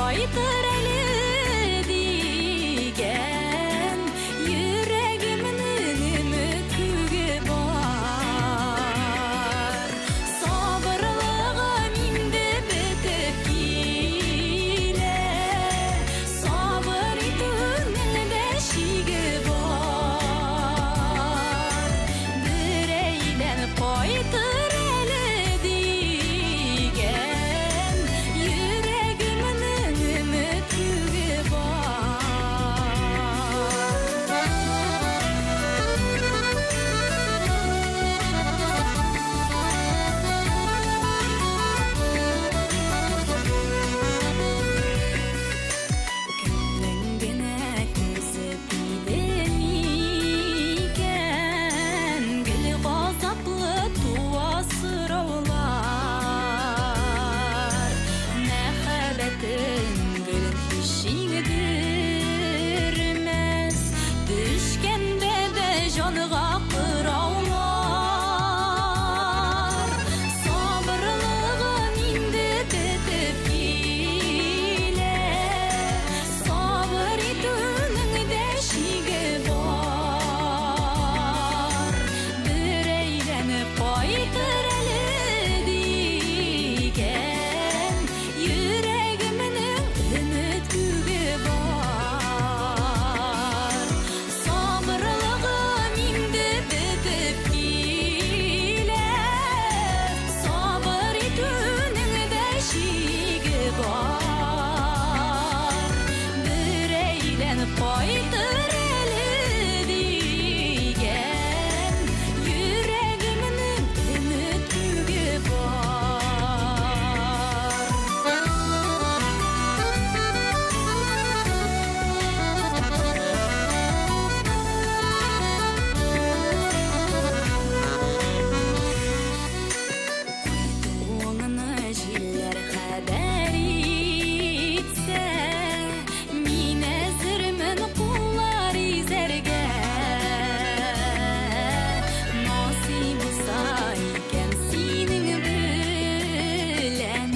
кайтыр әле дигән йөрәгемнең өмет күге бар. Сабырлыгым инде бетеп килә, сабыр итүнең дә чиге бар. Бер әйләнеп кайтыр әле дигән йөрәгемнең өмет күге бар. Кемнең генә күзе тиде микән, гел газаплы туа сораулар. Мәхәббәтем гөлен һич җиңдермәс, төшкәндә дә җанга кыраулар. Сабырлыгым инде бетеп килә, сабыр итүнең дә чиге бар. Бер әйләнеп кайтыр әле дигән йөрәгемнең өмет күге бар. Сабырлыгым инде бетеп килә, сабыр итүнең дә чиге бар. Бер әйләнеп кайтыр әле дигән йөрәгемнең өмет күге бар. Кайтуыңны җилләр хәбәр итсә, мин әзермен куллар изәргә. Насыйп булса икән синең белән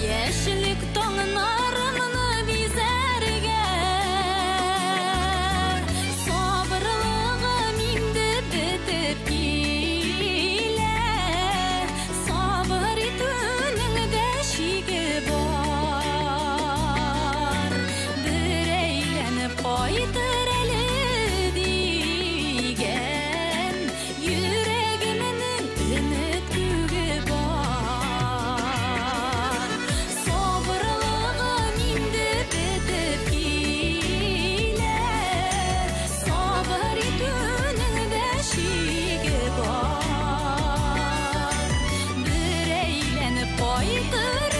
яшьлек таңнарымны бизәргә. Сабырлыгым инде бетеп килә, сабыр итүнең дә чиге бар. Бер әйләнеп кайтыр әле дигән йөрәгемнең өмет күге бар. Сабырлыгым инде бетеп килә, сабыр итүнең дә чиге бар. Бер әйләнеп кайтыр